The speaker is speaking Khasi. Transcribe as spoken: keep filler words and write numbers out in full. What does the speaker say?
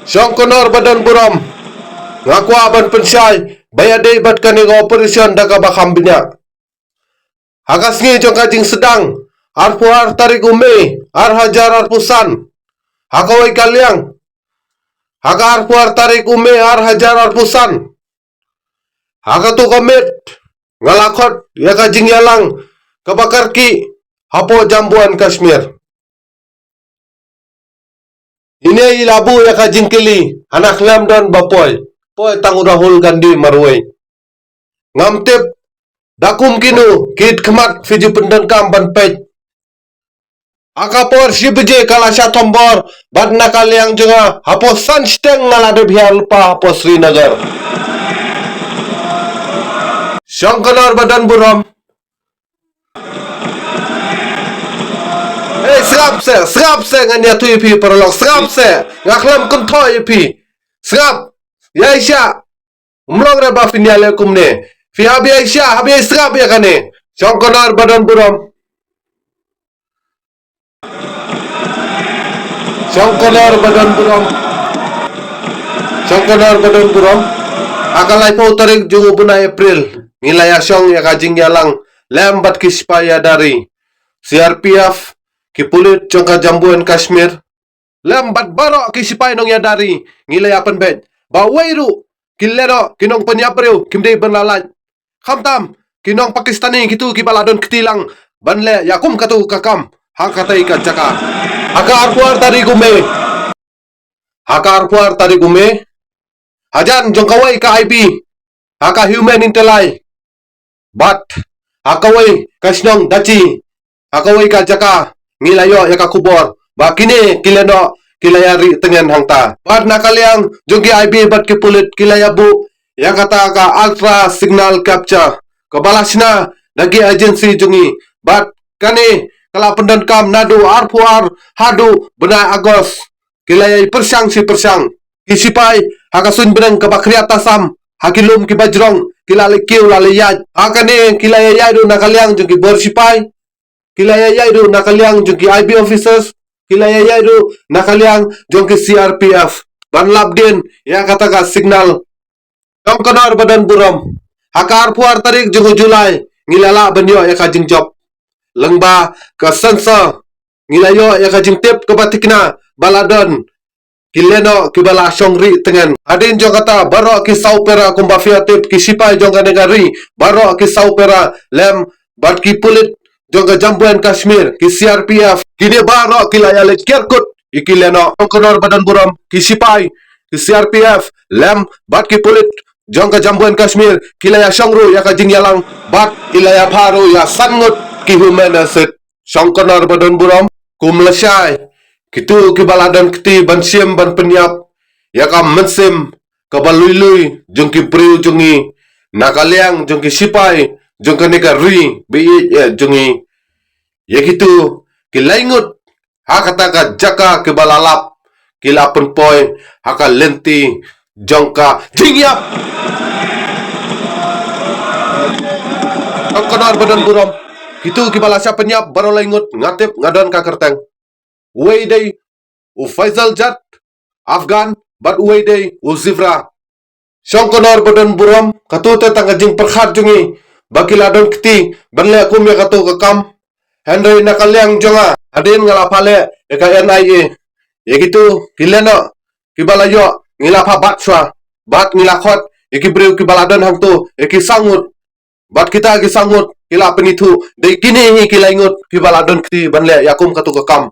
Shongkonor ba don burom, nga kwah ban pynshai ba ïadei bad kane ka operation da kaba kham bniah. Ha ka sngi jong ka jingsdang, arphew ar tarik u Mei, ar hajar arphew san, ha kawei ka liang, ha ka arphew ar tarik u Mei, ar hajar arphew san, ha kato ka miet, nga la khot ïa ka jingïalang kaba kyrkieh hapoh Jammu and Kashmir. Ine i la buh ïa ka jingkylli, hana khlem don ba poi, poi tang u Rahul Gandhi marwei. Ngam tip da kum kino ki khmat phi ju pyndonkam ban peit. Ha ka por shi baje ka la shah thombor bad na ka liang jong nga, hapoh san shiteng nga la dep hiar lypa hapoh Srinagar. Shongkonor ba don burom. Hei, sngap seh, sngap seh, ngan ïathuh ïa phi paralok, sngap seh. Nga khlem kynthoh ïa phi. Sngap. Ïai shah. Ym long re ba phin ïaleh kumne. Phi hap ïai shah, hap ïai sngap ïa kane. Shongkonor ba don burom. Shongkonor ba don burom. Shongkonor ba don burom. Ha ka laiphew tarik jong u bnai April, ngi la ïashong ïa ka jingïalang lem bad ki sipai ïada ri, C R P F, ki pulit jong ka Jammu and Kashmir, lem bad baroh ki sipai nongïada ri. Ngi la ïa pynbeit ba wei ruh ki lehnoh, ki nongpynïap briew kim dei ban la lait. Khamtam ki nong Pakistani kito kiba la don kti lang ban leh ïa kum kato ka kam ha katei ka jaka. Ha ka arphew ar tarik u Mei, ha ka arphew ar tarik u Mei, hajan jong kawei ka I B, ha ka Human Interlace, bad ha kawei ka shnong Dachi, ha kawei ka jaka, ngi la ïoh ïa ka khubor ba kine ki lehnoh ki la ïa rieh tngen hangta. Bad na ka liang jong ki I B bad ki pulit ki la ïa buh ïa kata ka ultra signal capture kaba la shna da ki agency jong ngi. Bad kane ka la pyndonkam naduh arphew ar haduh bnai August. Ki la ïai pyrshang shi pyrshang. Ki sipai ha ka suiñ bneng kaba khriat tasam, ha ki lum kiba jrong, ki la leit kiew, la leit ïaid. Ha kane ki la ïai ïaid ruh na ka liang jong ki bor sipai, ki la ïai ïaid ruh na ka liang jong ki I B officers, ki la ïai ïaid ruh na ka liang jong ki C R P F ban lap dien ïa kata ka signal. Shongkonor ba don burom, ha ka arphew ar tarik jong u July ngi la lah ban ïoh ïa ka jingjop. Lyngba ka sensor ngi la ïoh ïa ka jingtip kaba thikna ba la don ki lehnoh kiba la shong rieh tngen. Hadien jong kata, baroh ki saw para kumba phi ïa tip, ki sipai jong kane ka ri, baroh ki saw para lem bad ki pulit jong ka Jammu and Kashmir, ki C R P F, kine baroh ki la ïa leit kiar kut ïa ki lehnoh. Shongkonor ba don burom, ki sipai, ki C R P F lem bad ki pulit jong ka Jammu and Kashmir ki la ïa shong ruh ïa ka jingïalang bad ki la ïa phah ruh ïa san ngut ki human acid. Shongkonor ba don burom, kum lashai, kito kiba la don kti ban shim ban pynïap ïa ka mynsiem kaba lui lui jong ki briew jong ngi, na ka liang jong ki sipai jong kane ka ri ba ïeit eh jong ngi. Ïa kito ki lai ngut ha kata ka jaka kiba la lap, ki la pynpoi ha ka lynti jong ka jingïap. Shongkonor ba don burom, kito kiba la shah pynïap baroh lai ngut, nga tip nga don ka kyrteng. Uwei dei u Faisal Jat, Afghan, bad uwei dei u Zivra. Shongkonor ba don burom, kato te tang ka jingpyrkhat jong ngi ba ki la don kti ban leh kum ïa kato ka kam. Hynrei na ka liang jong nga, hadien nga la phah leh ïa ka N I A ïa kito ki lehnoh kiba la ïoh, ngi la phah bat shuwa bad ngi la khot ïa ki briew kiba la don hangto, ïa ki saw ngut. Bad kita ki saw ngut ki la pynithuh, dei kine hi ki lai ngut kiba la don kti ban leh ïa kum kato ka kam.